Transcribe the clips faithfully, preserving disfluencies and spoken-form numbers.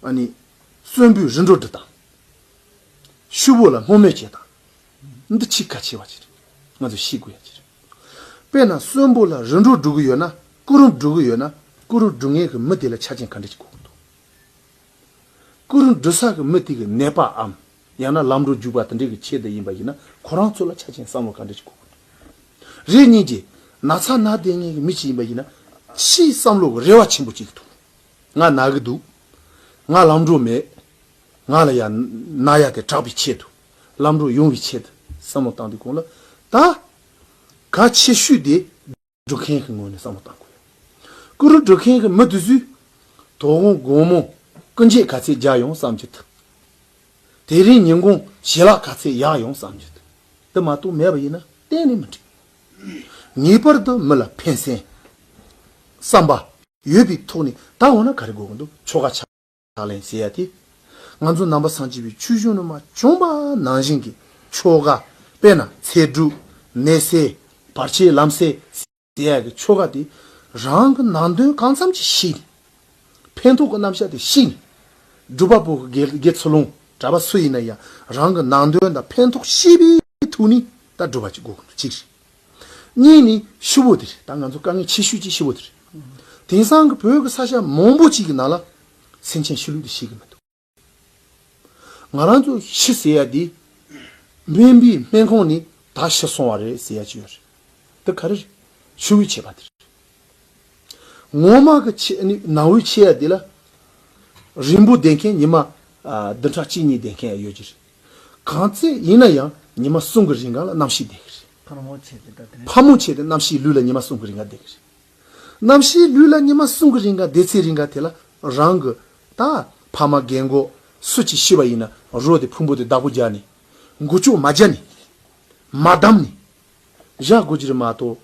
ཨ་ནི་གསོན་པོའི་རིམ་གྲོ་སྒྲིག་སྟངས། ཕྱུག་པོ་ལ་སྔོན་སྨོན་བྱེད་སྟངས། འདི་ཕྱི་ཁ་ཕྱེ་བ་ཅིག་རེད། ང་ཚོས་ཤེས་དགོས་ཡ་ཅིག་རེད། དཔེར་ན་གསོན་པོ་ལ་རིམ་གྲོ་སྒྲིག་གི་ཡོད་ན། སྐུ་རིམ་སྒྲིག་གི་ཡོད་ན། སྐུ་རིམ་སྒྲིག་མཁན་གྱི་མི་དེ་ལ་ཆ་རྐྱེན་ག་འདྲ་ཅིག་དགོས་ཀྱི་འདུག་སྐུ་རིམ་སྒྲིག་ས་གི་མི་དེ་གི་ནད་པའམ། ཡང་ན་ལམ་འགྲོ་རྒྱུག་པ་དེ་འདྲའི་གི་ཆེད་དུ་ཡིན་པ་ཡིན་ན། ཁོ་རང་ཚོ་ལ་ཆ་རྐྱེན་བསམ་བློ་ག་འདྲ་ཞིག་དགོས་ཀྱི་འདུག་རེ་གཉིས་ཀྱིས་ན་ཚ་ན་བསྡད་མཁན་གྱི་མི་ཞིག་ཡིན་པ་ཡིན་ན། ཕྱིའི་བསམ་བློ་གི་རེ་བ་ཆེན་པོ་ཅིག་འདུག་ང་ན་གི་འདུག་ང་ལམ་འགྲོ་མེད། ང་ལ་ཡང་ན་ཡ་དེ་དྲག་པའི་ཆེད་དུ། ལམ་འགྲོ་ཡོང་བའི་ཆེད་དུ་བསམ་བློ་བཏང་དུས་གོང་ལ། ད་གལ་ཆེ་ཤོས་དེ་སྒྲུབ་མཁན་གྱི་ངོས་ནས་བསམ་བློ་བཏང་དགོས། སྐུ་རིམ་སྒྲུབ་མཁན་གྱི་མི་དེ་ཚོས་དོ་དགོང་དགོང་མོ་སྐུ་འགྱེད་ག་ཚད་རྒྱག་ཡོང་བསམ་རྒྱུ་དང་། དེ་རིང་ཉིན་གུང་ཞལ་ལག་ག་ཚད་ཡག་ཡོང་བསམ་རྒྱུ་དང་། དེ་མ་གཏོགས་མེད་པ་ཡིན་ན་གཏན་ནས་མི་འགྲིག་ངེས་པར་དུ་མི་ལ་ཕན་སེམས། བསམ་པ་ཡོད་པའི་ཐོག་ནས། ད་འོ་ན་ག་རེ་དགོས་ཀྱི་འདུག་ཆོ་ག་ཕྱག་ལེན་ཟེར་ཡ་དེ། ང་ཚོ་ནང་པ་སངས་རྒྱས་པའི་ཆོས་གཞུང་ནང་མ་བྱུང་བ་ནང་བཞིན་གྱི་ཆོ་ག། དཔེར་ན་ཚེ་སྒྲུབ། ནད་སེལ། བར་ཆད་ལམ་སེལ་ཟེར་ཡ་གི་ཆོ་ག་དེ། རང་གི་ནང་དོན་གང་འཚམ་ཅིག་ཤེས་ནས། ཕན་ཐོགས་ཀྱི་རྣམ་གཞག་དེ་ཤེས་ནས། སྒྲུབ་པ་པོ་གི་དགེ་དགེ་ཚུལ་སློང་གྲྭ་པ་སུ་ཡིན་ན་ཡང་། རང་གི་ནང་དོན་དང་ཕན་ཐོགས་ཤེས་པའི་ཐོག་ནས་ད་སྒྲུབ་པ་ཅིག་དགོས་ཀྱི་འདུག་གཅིག་རེད། གཉིས་ནི་ཕྱུག་པོ་དེ་རེད། ད་ང་ཚོ་དཀའ་ངལ་ཆེ་ཤོས་ཅིག་ཕྱུག་པོ་དེ་རེད། དེང་སང་གི་བོད་ཀྱི་ས་ཆ་མང་པོ་ཅིག་གི་ནང་ལ་སེམས་ཅན་ཤི་ལུགས་དེ་ཤེས་ཀྱི་མི་འདུག་ང་རང་ཚོ་ཤི་ཟེར་ཡ་དེ། སྨན་པའི་སྨན་ཁང་ནས་ད་ཤི་སོང་བ་རེད་ཟེར་ཡ་ཅིག་ཡོད་རེད། དེ་ག་རེ་རེད། ཕྱུག་པོའི་ཆད་པ་དེ་རེད། ངོ་མ་གི་ཆད། ནང་པའི་ཆད་ཡ་དེ་ལ། རིང་པོ་བསྡད་མཁན་ཉི་མ་ཨ་བདུན་ཕྲག་གཅིག་གཉིས་བསྡད་མཁན་ཡང་ཡོད་ཀྱི་རེད། གང་ཚད་ཡིན་ན་ཡང་ཉི་མ་གསུམ་གྱི་རིང་ག་ལ་རྣམ་ཤེས་བསྡད་ཀྱི་རེད། ཕར་མོ་ཆད་དེ་ད་དེ་ཕར་མོ་ཆད་དེ་རྣམ་ཤེས་ལུས་ལ་ཉི་མ་གསུམ་གྱི་རིང་ག་བསྡད་ཀྱི་རེད། རྣམ་ཤེས་ལུས་ལ་ཉི་མ་གསུམ་གྱི་རིང་ག་བསྡད་ཚེ་རིང་ག་དེ་ལ་རང་གི་ད་ཕ་མ་རྒན་གོག་སུ་ཅིག་ཤི་བ་ཡིན་ན་རོ་དེ་ཕུང་པོ་དེ་བདག་པོ་རྒྱག་ནས། མགོ་ལྕོག་མ་རྒྱག་ནས། མ་བསྡམས་ནས། བཞག་དགོས་ཀྱི་རེད་མ་གཏོགས།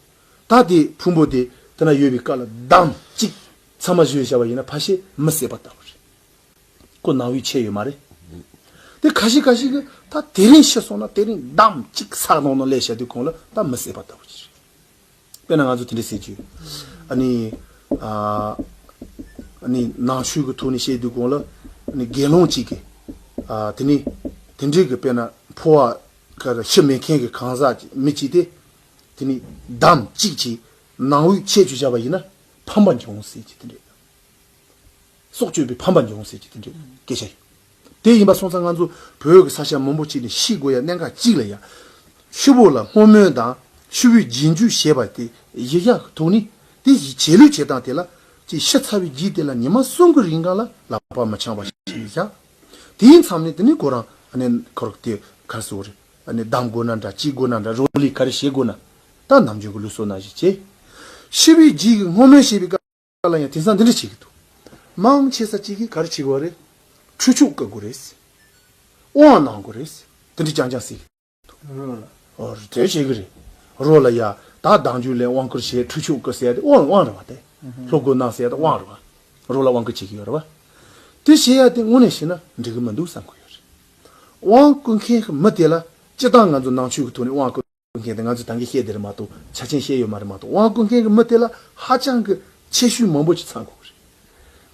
ད་དེ་ཕུང་པོ་དེ་དེ་ན་ཡོད་པའི་སྐབས་ལ་བསྡམས་གཅིག་ཚང་མ་བཞོས་བཞག་པ་ཡིན་ན་ཕལ་ཆེར་མི་བསད་པ་ལྟ་བུ་རེད། ཁོ་ནང་པའི་ཆད་ཡོད་མ་རེད། དེ་ཁ་ཤས་ཁ་ཤས་ཀྱིས་ད་དེ་རིང་ཤི་སོང་ན་དེ་རིང་བསྡམས་གཅིག་ཚག་ནང་ནང་ལས་བྱ་དུས་གོང་ལ་ད་མི་བསད་པ་ལྟ་བུ་ཅིག་རེད། དཔེར་ན་ང་ཚོ་དེ་འདྲ་ཟེར་གྱི་ཡོད། ཨ་ནི། ཨ་ཨ་ནི་ནང་ཆོས་ཀྱི་ཐོག་ནས་བཤད་དུས་གོང་ལ། ཨ་ནི་དགེ་སློང་གཅིག་གིས། ཨ་དེ་ནི་དེ་འདྲའི་གི་དཔེར་ན་འཕོ་བ་ག་རེ་ཤི་མེད་མཁན་གྱི་གང་ཟག་ཅིག་མི་གཅིག་དེ། དེ་ནི་བསྡམས་གཅིག་གིས་ནང་པའི་ཆད་བཅུག་བཞག་པ་ཡིན་ན་ཕམ་པ་འབྱུང་ཟེར་གྱི་དེ་འདྲ། སྲོག་གཅོད་པའི་ཕམ་པ་འབྱུང་ཟེར་གྱི་དེ་འདྲའི་སྐད་ཆ་ཡོད། དེ་ཡིན་པ་སོང་ཙང་ང་ཚོ་བོད་ཀྱི་ས་ཆ་མང་པོ་ཅིག་ནས་ཤི་དགོས་ཡ་གནད་འགག་གཅིག་ལ་ཡ། ཕྱུག་པོ་ལ་བསྔོ་སྨོན་དང་ཕྱུག་པོའི་རྗེས་འཇུག་བྱེད་པ་དེ་ཡི་ཡག་གི་ཐོག་ནས། དེ་ཡི་བྱེད་ལུགས་བྱེད་སྟངས་དེ་ལ་ཅིག་ཤི་ཚར་བའི་རྗེས་དེ་ལ་ཉི་མ་གསུམ་གྱི་རིང་ག་ལ་ལག་པ་མི་འཆང་བ་ཞིག་བཞག་དེའི་མཚམས་ནས་དེ་ནས་ཁོ་རང་ཨ་ནི་ཁོ་རང་དེ་ག་རེ་ཟེར་དགོས་རེད། ཨ་ནི་བསྡམ་དགོས་ན་འདྲ། གཅིག་དགོས་ན་འདྲ། རོགས་ལས་ག་རེ་བྱེད་དགོས་ན། ད་ནམ་རྒྱུན་གྱི་ལུགས་སྲོལ་ནང་བཞིན་བྱེད། ཤི་བའི་རྗེས་ཀྱི་བསྔོ་སྨོན་བྱེད་པའི་སྐབས་ལ་ཡང་དེང་སང་འདི་འདྲ་བྱེད་ཀྱི་འདུག་མང་ཆེ་ས་གཅིག་གིས་ག་རེ་བྱེད་དགོས་རེད། ཁྲུས་ཆོག་བཀོད་དགོས་རེད། དབང་གནང་དགོས་རེད། དེ་འདྲ་རྐྱང་རྐྱང་ཟེར་གྱི་འདུག་རོགས་ལ། ཨོ་དེ་བྱེད་ཀྱི་རེད། རོགས་ལ་ཡ་ད་བདག་འཇུག་ལས་དབང་བསྐུར་བྱས། ཁྲུས་ཆོག་བཀོད་ཟེར་ཡ་དེ་དབང་དབང་རེད་བ། དེ་སློབ་དགོས་གནང་ཟེར་ཡ་དེ་དབང་རེད་བ། རོགས་ལ་དབང་བསྐུར་བྱེད་ཀྱི་ཡོད་རེད་བ། དེ་བྱེད་ཡ་དེ་དངོས་གནས་བྱས་ན་འགྲིག་གི་མི་འདུག་བསམ་གྱི་ཡོད་རེད། དབང་བསྐུར་མཁན་གྱི་མི་དེ་ལ་སྤྱིར་བཏང་ང་ཚོ་ནང་ཆོས་ཀྱི་ཐོག་ནས་དབང་བསྐུར་མཁན་དེ་ང་ཚོས་ད་གིན་བཤད་བསྡད་རེད་མ་གཏོགས། ཆ་རྐྱེན་བཤད་ཡོད་མ་རེད་མ་གཏོགས། དབང་བསྐུར་མཁན་གྱི་མི་དེ་ལ་ཧ་ཅང་གི་ཁྱད་ཆོས་མང་པོ་ཅིག་ཚང་དགོས་ཀྱི་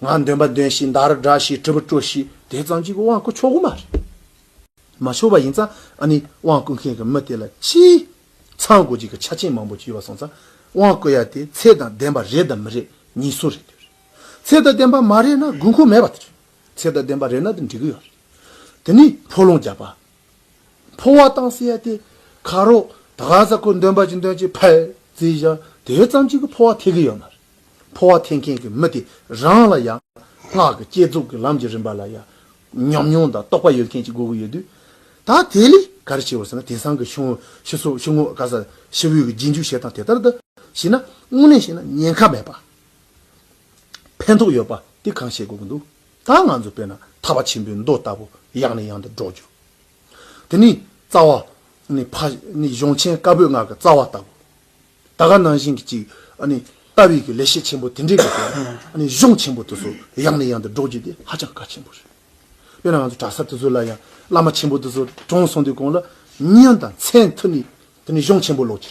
རེད། ང་འདོན་པ་འདོན་ཤིག་མདའ་རུ་བསྒྲགས་ཤིག་དྲིལ་བུ་དཀྲོལ་ཤིག་དེ་ཙམ་གྱིས་དབང་བསྐུར་ཆོག་གི་མ་རེད། མ་ཆོག་པ་ཡིན་ཙང་ཨ་ནི་དབང་བསྐུར་མཁན་གྱི་མི་དེ་ལ་ཅིག་ཚང་དགོས་ཀྱི་གི་ཆ་རྐྱེན་མང་པོ་ཅིག་ཡོད་པ་སོང་ཙང་། དབང་བསྐུར་ཡ་དེ་ཚད་དང་ལྡན་པ་རེད་དམ་མི་རེད་གཉིས་སུ་རེད་དེ། ཚད་དང་ལྡན་པ་མ་རེད་ན་དགོས་མཁོ་མེད་པ་དེ་རེད། ཚད་དང་ལྡན་པ་རེད་ན་དེ་འགྲིག་གི་ཡོད་རེད། དེ་ནི་འཕོ་ལོང་རྒྱག་པ། འཕོ་བ་བཏང་ཟེར་ཡ་དེ་ཁ་རོག་ད་ག་ས་ཁོ་འདོན་པ་ཅིག་འདོན་ཅིག་ཕར་བརྩིས་བཞག་དེ་ཙམ་གྱིས་ཀྱི་འཕོ་བ་ཐེབས་ཀྱི་ཡོད་མ་རེད། འཕོ་བ་ཐེབས་མཁན་གྱི་མི་དེ་རང་ལ་ཡང་སྔགས་ཀྱི་བསྐྱེད་རྫོགས་ཀྱི་ལམ་གྱི་རིམ་པ་ལ་ཡང་ཉམས་མྱོང་དང་རྟོགས་པ་ཡོད་མཁན་ཅིག་དགོས་ཀྱི་ཡོད་དུས། ད་དེ་ལས་ག་རེ་བྱེད་དགོས་ཟེར་ན། དེང་སང་གི་ཤི་བོ་ཤི་སོ་ཤི་བོ་ག་ས་ཤི་བོའི་གི་རྗེས་འཇུག་བྱེད་སྟངས་དེ་ལྟར་དུ་བྱས་ན་དངོས་གནས་བྱས་ན་ཉེན་ཁ་མེད་པ། ཕན་ཐོགས་ཡོད་པ་དེ་གང་བྱེད་དགོས་ཀྱི་འདུག་ད་ང་ཚོ་དཔེར་ན་ཐར་པ་ཆེན་པོའི་མདོ་ལྟ་བུ་ཡང་ནས་ཡང་དུ་སྒྲོག་རྒྱུ། དེ་ནས་རྩ་བ་ནི་ཕ་ནི་གཞུང་ཆེན་བཀའ་པོད་ལྔ་གི་རྩ་བ་ལྟ་བུ། ད་ག་ནང་བཞིན་གྱི་ཅིག་ཨ་ནི་ལྟ་བའི་གི་ལེགས་བཤད་ཆེན་པོ་དེ་འདྲའི་གི་ཨ་ནི་གཞུང་ཆེན་པོ་དེ་ཚོ་ཡང་ནས་ཡང་དུ་སྒྲོག་རྒྱུ་དེ་ཧ་ཅང་གལ་ཆེན་པོ་རེད། དཔེར་ན་ང་ཚོ་གྲྭ་ས་དེ་ཚོ་ལ་ཡང་བླ་མ་ཆེན་པོ་དེ་ཚོ་གྲོངས་སོང་དུས་གོང་ལ་མྱིང་དང་མཚན་ཐོས་ནས་དེ་ནས་གཞུང་ཆེན་པོ་ཀློག་རྒྱུ་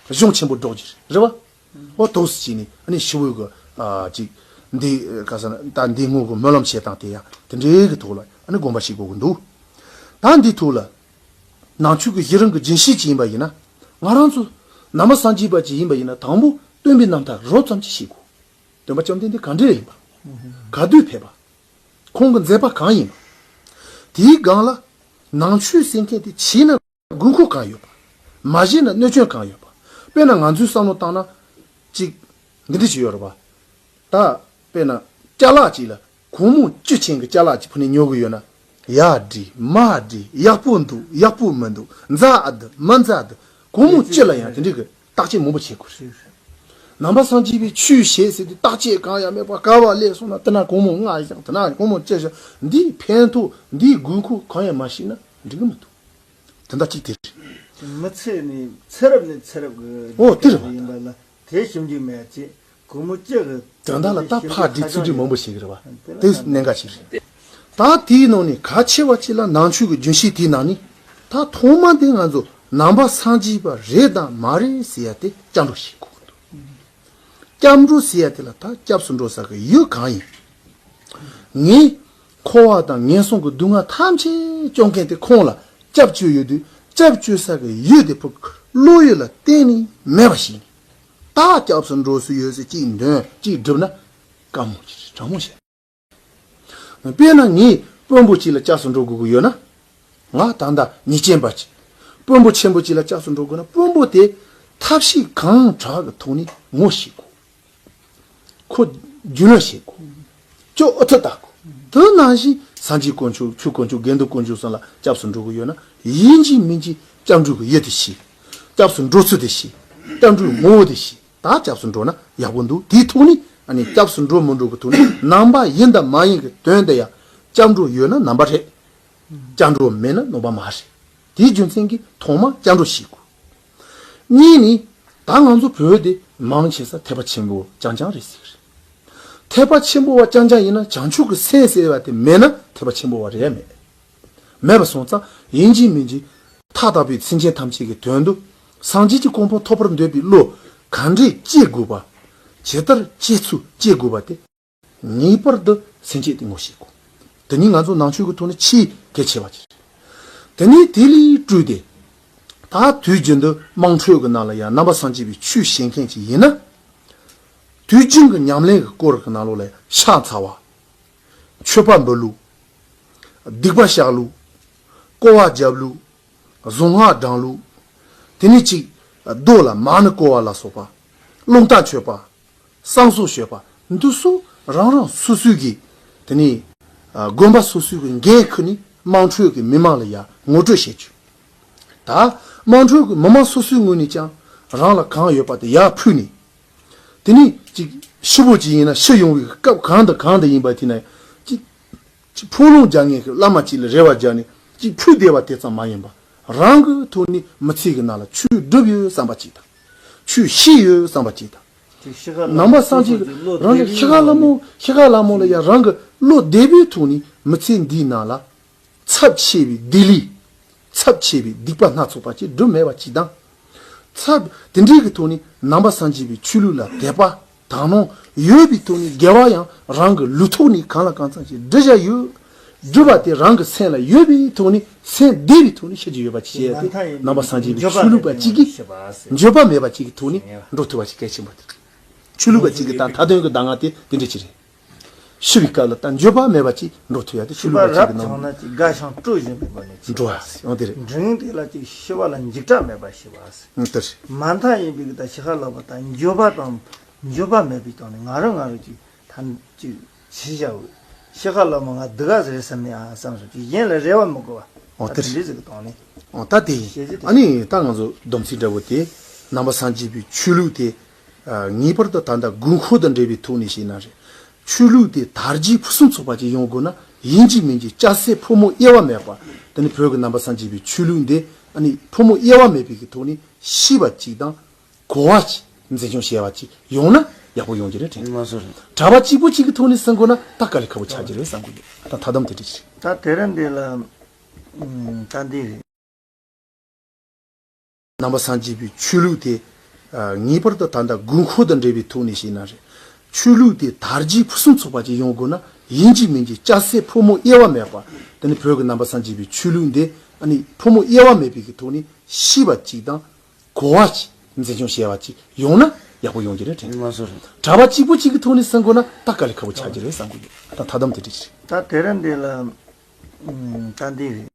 རེད། གཞུང་ཆེན་པོ་སྒྲོག་རྒྱུ་རེད། རེད་བ། ཨོ་ཏོག་ཙམ་ཅིག་ནི་ཨ་ནི་ཤི་བོའི་གི་ཨ་ཅིག་ འདི་ག་ཟེར་ན་ད་འདི་དངོས་ཀྱི་སྨོན་ལམ་བྱེད་སྟངས་དེ་ཡང་དེ་འདྲའི་གི་ཐོག་ལ་ཨ་ནི་དགོངས་པ་བཞེས་དགོས་ཀྱི་འདུག་ད་འདི་ཐོག་ལ་ནང་ཆོས་ཀྱི་གཞི་རིམ་གྱི་རྒྱུན་ཤེས་ཅིག་ཡིན་པ་ཡིན་ན། ང་རང་ཚོ་ནང་པ་སངས་རྒྱས་པ་ཅིག་ཡིན་པ་ཡིན་ན། དང་པོ་སྟོན་པའི་རྣམ་ཐར་རོབ་ཙམ་ཅིག་ཤེས་དགོས། སྟོན་པ་བཅོམ་ལྡན་འདས་ག་འདྲ་ཡིན་པ། ག་དུས་ཕེབས་པ། ཁོང་གི་མཛད་པ་གང་ཡིན་པ། དེའི་སྒང་ལ་ནང་ཆོས་ཟེར་མཁན་དེ་བྱས་ན་དགོས་མཁོ་གང་ཡོད་པ། མ་བྱས་ན་གནོད་སྐྱོན་གང་ཡོད་པ། དཔེར་ན་ང་ཚོས་བསམ་བློ་བཏང་ན་ཅིག་འདི་འདྲ་ཞིག་ཡོད་རེད་པ། ད་དཔེར་ན་ཅ་ལག་ཅིག་ལ་གོང་མོ་བཅུ་ཅན་གྱི་ཅ་ལག་ཅིག་ཕུལ་ནས་ཉོ་གི་ཡོད་ན། ཡག་འགྲིག་མ་འགྲིག་ཡག་པོ་འདུག་ཡག་པོ་མི་འདུག་མཛའ་ཨ་འདི་མ་མཛའ་འདི་གོང་མོ་བཅུ་ལ་ཡང་དེ་འདྲའི་གི་བརྟག་དཔྱད་མང་པོ་བྱེད་དགོས་རེད། ནང་པ་སངས་རྒྱས་པའི་ཆོས་བྱེད་ཟེར་དུས་བརྟག་དཔྱད་གང་ཡང་མེད་པར་ག་བ་སླེབས་སོང་ན་དེ་ན་གོང་མོ་ལྔ་བཞག་དེ་ན་གོང་མོ་བཅུ་བཞག་འདིའི་ཕན་ཐོགས་འདིའི་དགོས་མཁོ་གང་ཡང་མ་ཤེས་ན་འགྲིག་གི་མི་འདུག་དོན་དག་གཅིག་དེ་རེད། མི་ཚེ་ནི་ཚེ་རབས་ནས་ཚེ་རབས་ཀྱི་ཨོ་དེ་རེད་བ། ཡིན་པ་ལ་དེ་ཞིབ་འཇུག་མེད་ཅེས་གོང་མོ་སྐྱེ་གི་དོན་དག་ལ་ད་ཕར་འགྲིག་ཚུར་འགྲིག་མང་པོ་ཞིག་རེད་བ། དེ་གནད་འགག་ཅིག་རེད། ད་དེའི་ནང་ནས་གལ་ཆེ་བ་ཅིག་ལ་ནང་ཆོས་ཀྱི་རྒྱུན་ཤེས་དེའི་ནང་ནས་ད་ཐོག་མ་དེ་ང་ཚོ་ནང་པ་སངས་རྒྱས་པ་རེད་དང་མ་རེད་ཟེར་ཡ་དེ་སྐྱབས་འགྲོ་ཞིག་དགོས་ཀྱི་འདུག་སྐྱབས་འགྲོ་ཟེར་ཡ་དེ་ལ་ད་སྐྱབས་སུ་འགྲོ་ས་གི་ཡུལ་གང་ཡིན། ངས་འཁོར་བ་དང་ངན་སོང་གི་སྡུག་བསྔལ་ཐམས་ཅད་སྐྱོབ་མཁན་དེ་ཁོང་ལ་སྐྱབས་བཅོལ་ཡོད་དུས། སྐྱབས་བཅོལ་ས་གི་ཡུལ་དེ་ཕུག་བློ་ཡུལ་ལ་གཏན་ནས་མེད་པ་ཞིག་ཡིན། ད་སྐྱབས་སུ་འགྲོ་སྲོལ་ཡོད་ཟེར་གཅིག་འདོན་གཅིག་སྒྲུབ་ན་དཀའ་མོ་ཅིག་རེད། དྲང་མོ་བཤད། དཔེར་ན་ངས་དཔོན་པོ་གཅིག་ལ་སྐྱབས་སུ་འགྲོ་དགོས་ཀྱི་ཡོད་ན། ང་ད་ལྟ་ཉེས་ཅན་པ་ཅིག་དཔོན་པོ་ཆེན་པོ་གཅིག་ལ་སྐྱབས་སུ་འགྲོ་དགོས་ན་དཔོན་པོ་དེ་ཐབས་ཤེས་གང་དྲག་གི་ཐོག་ནས་ངོ་ཤེས་དགོས། ཁོ་རྒྱུས་ལོན་བྱེད་དགོས། ཁྱོད་ཨུ་ཚུགས་བཏང་དགོས། དེ་ནང་བཞིན་སངས་རྒྱས་དཀོན་མཆོག་ཆོས་དཀོན་མཆོག་དགེ་འདུན་དཀོན་མཆོག་ཚང་ལ་སྐྱབས་སུ་འགྲོ་གི་ཡོད་ན། ཡིན་གཅིག་མིན་གཅིག་སྐྱབས་འགྲོ་གི་ཡུལ་དེ་ཤེས། སྐྱབས་སུ་འགྲོ་ཚུལ་དེ་ཤེས། སྐྱབས་འགྲོའི་ངོ་བོ་དེ་ཤེས། ད་སྐྱབས་སུ་འགྲོ་ན་ཡག་པོ་འདུག་དེའི་ཐོག་ནས་ཨ་ནི་སྐྱབས་སུ་འགྲོ་མི་འགྲོ་གི་ཐོག་ནས་ནང་པ་ཡིན་དང་མ་ཡིན་གྱི་དོན་དེ་ཡང་སྐྱབས་འགྲོ་ཡོད་ན་ནང་པ་རེད། སྐྱབས་འགྲོ་མེད་ན་ནང་པ་མ་རེད། དེའི་རྒྱུ་མཚན་གྱིས་ཐོག་མ་སྐྱབས་འགྲོ་ཤེས་དགོས། གཉིས་ནི། ད་ང་ཚོ་བོད་དེ་མང་ཆེ་ས་ཐེག་པ་ཆེན་པོ་རྐྱང་རྐྱང་རེད་ཟེར་གྱི་རེད། ཐེག་པ་ཆེན་པོ་བ་རྐྱང་རྐྱང་ཡིན་ན་བྱང་ཆུབ་ཀྱི་སེམས་ཟེར་བ་དེ་མེད་ན་ཐེག་པ་ཆེན་པོ་བ་རེད་མེད། མེད་པ་སོང་ཙང་ཡིན་གཅིག་མིན་གཅིག་ཐག་དག་པའི་སེམས་ཅན་ཐམས་ཅད་ཀྱི་དོན་དུ་སངས་རྒྱས་ཀྱི་གོ་འཕང་ཐོབ་པར་འདོད་པའི་བློ་ག་འདྲས་སྐྱེ་དགོས་པ། ཇི་ལྟར་སྐྱེ་ཚུལ་སྐྱེ་དགོས་པ་དེ། ངེས་པར་དུ་སེམས་བསྐྱེད་དེ་ངོ་ཤེས་དགོས། དེ་ནི་ང་ཚོ་ནང་ཆོས་ཀྱི་ཐོག་ནས་ཆེས་གལ་ཆེ་བ་ཅིག་རེད། དེ་ནས་དེ་ལས་བཀྲོལ་ཏེ། ད་དུས་རྒྱུན་དུ་དམངས་ཁྲོད་ཀྱི་ནང་ལ་ཡང་ནང་པ་སངས་རྒྱས་པའི་ཆོས་བཤད་མཁན་ཅིག་ཡིན་ན། དུས་རྒྱུན་གྱི་ཉམས་ལེན་གྱི་སྐོར་གྱི་ནང་ལོགས་ལ་ཕྱག་འཚལ་བ། མཆོད་པ་འབུལ་ལུགས། སྡིག་པ་བཤགས་ལུགས། སྐོར་བ་རྒྱབ་ལུགས། གཟུངས་སྔགས་བགྲང་ལུགས། དེ་ནས་གཅིག་རྡོ་ལ་མ་ཎི་བསྐོར་བ་ལ་སོགས་པ། རླུང་རྟ་མཆོད་པ། བསང་གསོལ་མཆོད་པ། འདི་ཚོ་རང་རང་སོ་སོའི་གི། དེ་ནས་དགོན་པ་སོ་སོའི་གི་འགན་ཁུར་ནས་དམངས་ཁྲོད་ཀྱི་མི་མང་ལ་ཡང་ངོ་སྤྲོད་བྱེད་རྒྱུ། ད་དམངས་ཁྲོད་ཀྱི་མི་མང་སོ་སོའི་ངོས་ནས་ཀྱང་རང་ལ་གང་ཡོད་པ་དེ་ཡར་ཕུལ་ནས། དེ་ནས་ཅིག་ཕྱི་པོ་ཅིག་ཡིན་ན་ཕྱི་ཡོང་བའི་སྐབས་གང་དང་གང་དུ་ཡིན་པ་དེ་ན་ཅིག་ཅིག་ཕོ་ལོང་རྒྱག་མཁན་གྱི་བླ་མ་ཅིག་ལ་རེ་བ་རྒྱག་ནས་ཅིག་ཕུལ་བསྡད་པ་དེ་ཙམ་མ་ཡིན་པ། རང་གི་ཐོག་ནས་མི་ཚེ་གི་ནང་ལ་ཆོས་སྒྲུབ་ཡོད་བསམ་པ་ཅིག་དང་། ཆོས་ཤེས་ཡོད་བསམ་པ་ཅིག་དང་། ནང་པ་སངས་རྒྱས་རང་གི་ཤི་ཁ་ལ་མོ་ཤི་ཁ་ལ་མོ་ལ་ཡང་རང་གི་བློ་བདེ་པོའི་ཐོག་ནས་མི་ཚེ་འདིའི་ནང་ལ། ཚབས་ཆེ་བའི་སྡིག་ལས། ཚབས་ཆེ་བའི་སྡིག་པ་སྣ་ཚོགས་པ་ཅིག་སྒྲུབ་མེད་པ་ཅིག་དང་། ཚབས་དེ་འདྲའི་གི་ཐོག་ནས་ནང་པ་སངས་རྒྱས་པའི་ཆོས་ལུགས་ལ་དད་པ་དག་སྣང་ཡོད་པའི་ཐོག་ནས་དགེ་བ་ཡང་རང་གི་ལུས་ཐོག་ནས་གང་ལ་གང་འཚམ་ཞིག་སྒྲུབ་བྱ་ཡོད། སྒྲུབ་པ་དེ་རང་གི་སེམས་ལ་ཡོད་པའི་ཐོག་ནས་སེམས་བདེ་བའི་ཐོག་ནས་ཤི་རྒྱུ་ཡོད་པ་ཅིག་བྱས་ཏེ་ནང་པ་སངས་རྒྱས་པའི་ཆོས་ལུགས་པ་ཅིག་གིས་འགྱོད་པ་མེད་པ་ཅིག་གི་ཐོག་ནས་འགྲོ་ཐུབ་པ་ཅིག་གལ་ཆེན་པོ་དེ་རེད། ཆོས་ལུགས་པ་ཅིག་གི་ད་མཐའ་དོན་གི་གདམས་ངག་དེ་དེ་འདྲ་ཅིག་རེད། ཤི་བའི་སྐབས་ལ་ད་འགྱོད་པ་མེད་པ་ཅིག་འགྲོ་ཐུབ་ཡ་དེ་ཤི་ཆོས་ལུགས་པ་རབ་ཅིག་གི་ནང་བྱུང་ན་ཅིག་དགའ་ཞིང་སྤྲོ་བཞིན་པའི་སྒོ་ནས་འགྲོ་བ་ཡང་དེ་རེད། མགྲིན་དེ་ལ་ཅིག་ཤི་བ་ལ་འཇིགས་སྐྲག་མེད་པ་ཤི་བ། ཨང་དེ་རེད། མ་མཐའ་ཡིན་པའི་གི་ད་ཤི་ཁ་ལོག་པ་དང་འགྱོད་པ་དང་འགྱོད་པ་མེད་པའི་སྟེང་ནས་ང་རང་ང་རང་ཅིག་ཐམས་ཅིག་ཤི་བྱ་བའི་ཤི་ཁ་ལོག་མ་ང་སྡུག་ག་ཟེར་བསམ་ནས་ཨ་བསམ་སོང་ཅིག་གཞན་ལ་རེ་བ་མི་དགོས་པ། ཨང་ད་དེ་དེ་རེད། འདྲ་ཟིག་གི་སྟེང་ནས། ཨང་ད་དེ་ཡིན། ཤེས་རྒྱུ་དེ། ཨ་ནི་ད་ང་ཚོ་སྡོམ་ཚིག་འདྲ་བོ་དེ་ནང་པ་སངས་རྒྱས་པའི་ཆོས་ལུགས་དེ། ངེས་པར་དུ་ད་ལྟ་དགོས་མཁོ་དང་འབྲེལ་བའི་ཐོག་ནས་བཤད་ན་རེད། ཆོས་ལུགས་དེ་དར་རྒྱས་ཕུན་སུམ་ཚོགས་པ་ཅིག་ཡོང་དགོས་ན་ཡིན་གཅིག་མིན་གཅིག་སྐྱ་སེར་ཕོ་མོ་དབྱེ་བ་མེད་པ། དེ་ནི་བོད་ཀྱི་ནང་པ་སངས་རྒྱས་པའི་ཆོས་ལུགས་འདི་ཨ་ནི་ཕོ་མོ་དབྱེ་བ་མེད་པའི་གི་ཐོག་ནས་ཤེས་པ་ཅིག་དང་གོ་བ་ཅིག་འཛིན་སྐྱོང་བྱེད་པ་ཅིག་ཡོང་ན་ཡག་པོ་ཡོང་གི་རེད་དྲན། མ་སོ་རེད། གྲྭ་པ་གཅིག་པུ་གཅིག་གི་ཐོག་ནས་ཟིན་དགོས་ན་ད་དཀའ་ལས་ཁག་པོ་ཆགས་ཀྱི་རེད་བསམ་གི་ཡོད། ད་ད་དམ་དེ་འདྲ་ཅིག་རེད། ད་དེ་རིང་འདི་ལ་ད་འདི་རེད། ནང་པ་སངས་རྒྱས་པའི་ཆོས་ལུགས་དེ། ངེས་པར་དུ་ད་ལྟ་དགོས་མཁོ་དང་འབྲེལ་བའི་ཐོག་ནས་བཤད་ན་རེད། ཆོས་ལུགས་དེ་དར་རྒྱས་ཕུན་སུམ་ཚོགས་པ་ཅིག་ཡོང་དགོས་ན། ཡིན་གཅིག་མིན་གཅིག་སྐྱ་སེར་ཕོ་མོ་དབྱེ་བ་མེད་པ། དེ་ནི་བོད་ཀྱི་ནང་པ་སངས་རྒྱས་པའི་ཆོས་ལུགས་འདི་ཨ་ནི་ཕོ་མོ་དབྱེ་བ་མེད་པའི་གི་ཐོག་ནས་ཤེས་པ་གཅིག་དང་གོ་བ་གཅིག་འཛིན་སྐྱོང་བྱེད་པ་གཅིག་ཡོང་ན་ཡག་པོ་ཡོང་གི་རེད་དྲན། མ་སོ་རེད། གྲྭ་པ་གཅིག་པོ་གཅིག་གི་ཐོག་ནས་གསུང་དགོས་ན་ད་དཀའ་ལས་ཁག་པོ་ཆགས་ཀྱི་རེད་བསམ་གི་ཡོད། ད་ཐ་དམ་དེ་འདྲ་ཅིག་རེད། ད་དེ་རིང་འདི་ལ་ད་འདི་རེད།